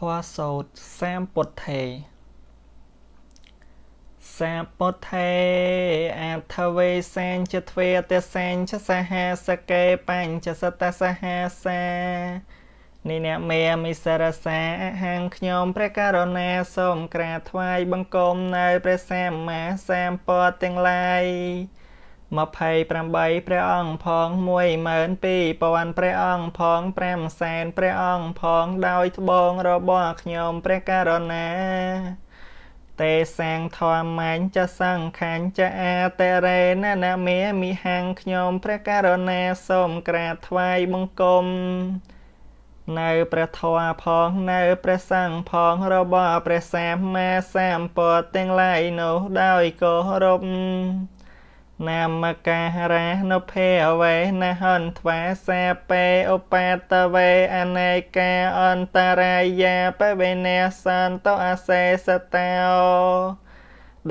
ធម៌សូត្រសម្ពុទ្ធេសាពុទ្ធេអថវេសេញ្ចទ្វេទសេញ្ចសហសកេបញ្ចសតសហសានិនមេមិសរសាអហង្ខ្ញុំព្រះករុណាសូមក្រាបថ្វាយបង្គំនៅព្រះសម្មាសម្ពុទ្ធទាំងឡាយ28ព្រះអង្គផង12000ព្រះអង្គផង5សែនព្រះអង្គផងដោយត្បូងរបស់ខ្ញុំព្រះករុណាទេសាងធម្មញ្ចសង្ឃញ្ចអតរេននមេមិហង្ខ្ញុំព្រះករុណាសូមក្រាបថ្វាយបង្គំនៅព្រះធម៌ផងនៅព្រះសង្ឃផងរបស់ព្រះសម្មាសម្ពុទ្ធទាំងឡាយនោះដោយគោរពនមការានុភាវេនហន្ទ្វាសាពេឧបាតវេអនេកាអន្តរាយាបវេនសន្តអសេសតោ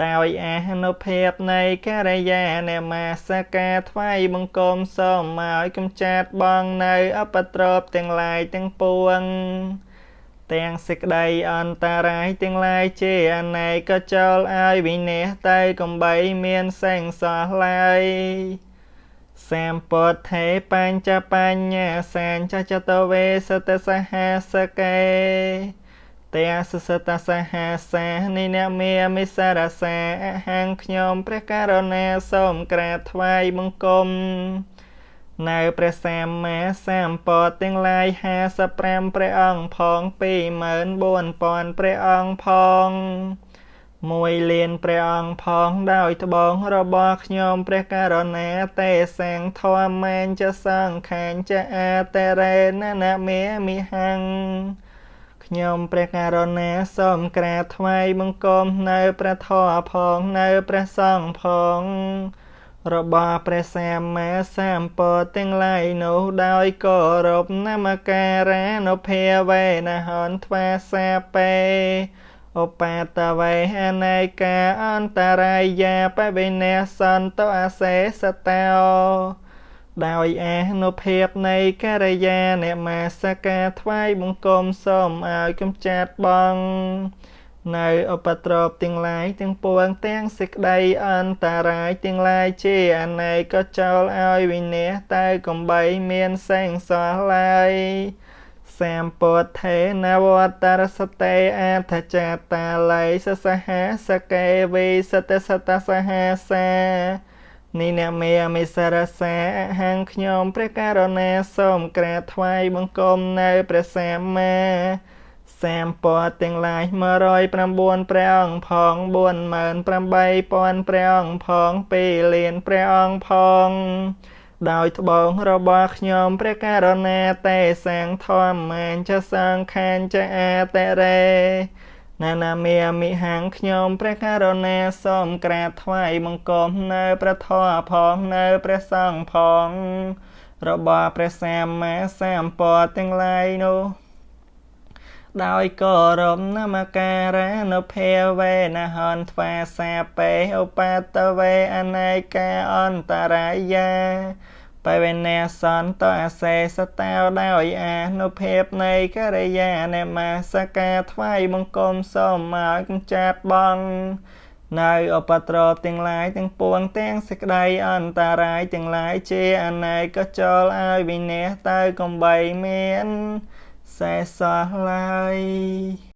ដោយអានុភាពនៃកិរិយានមស្ការថ្វាយបង្គំសូមឲ្យកំចាត់បងនៅអបត្រពទាំងឡាយទាំងពួងទាំងសេចក្តីអន្តរាយទាំងឡាយជាអនេកក៏ចូលឲ្យវិនាសទៅកំបីមានសេងសោះឡើយសម្ពុទ្ធេបញ្ចបញ្ញាសាញ្ចចតវេសតសហសកេទេសសតសហសានិនមេមិសរសាអហង្ខ្ញុំព្រះករុណាសូមក្រាបថ្វាយបង្គំនៅព្រះសម្មាសម្ពុទ្ធទាំងឡាយ55ព្រះអង្គផង24000ព្រះអង្គផង1លានព្រះអង្គផងដោយត្បូងរបស់ខ្ញុំព្រះករុណាទេសាងធម្មញ្ចសង្ខាញ្ចអតរេននមេមិហង្ខ្ញុំព្រះករុណាសូមក្រាបថ្វាយបង្គំនៅព្រះធម៌ផងនៅព្រះសង្ឃផងរបស់ព្រះសម្មាសម្ពុទ្ធទាំងឡាយនោះដោយគោរពនមការានុភាវេនហន្ទ្វាសាពេឧបាតវេអនេកាអន្តរាយាបវិនាសន្តអសេសតោដោយអានុភាពនៃកិរិយានមស្ការថ្វាយបង្គំសូមឲ្យកំចាត់បងនៅឧបទ្រពទាំងឡាយទាំងពួងទាំងសេចក្តីអន្តរាយទាំងឡាយជាអនេកក៏ចូលឲ្យវិនាសទៅកំបីមានសេងសោះឡើយសម្ពុទ្ធេនវត្តរសតេអដ្ឋចាតាល័យសសហសកេវិសតសតសហសានិនមេមិសរសាអហង្ខ្ញុំព្រះករុណាសូមក្រាបថ្វាយបង្គំនៅព្រះសម្មាសម្ពុទ្ធទាំងឡាយ109ព្រះអង្គផង48000ព្រះអង្គផង2លានព្រះអង្គផងដោយត្បូងរបស់ខ្ញុំព្រះករុណាទេសាងធម្មញ្ចសង្ខាញ្ចអតរេនានាមេមិហង្ខ្ញុំព្រះករុណាសូមក្រាបថ្វាយបង្គំនៅព្រះធម៌ផងនៅព្រះសង្ឃផងរបស់ព្រះសម្មាសម្ពុទ្ធទាំងឡាយនោះដោយគោរពនមការានុភាវេនហន្ទ្វាសាពេឧបាតវេអនេកាអន្តរាយាបវេនសន្តអសេសតោដោយអានុភាពនៃកិរិយានមស្ការថ្វាយបង្គំសូមឲ្យកំចាត់បងនៅឧបទ្រពទាំងឡាយទាំងពួងទាំងសេចក្តីអន្តរាយទាំងឡាយជាអនេកក៏ចូលឲ្យវិនាសទៅកំបីមានសេសសោះឡើយ។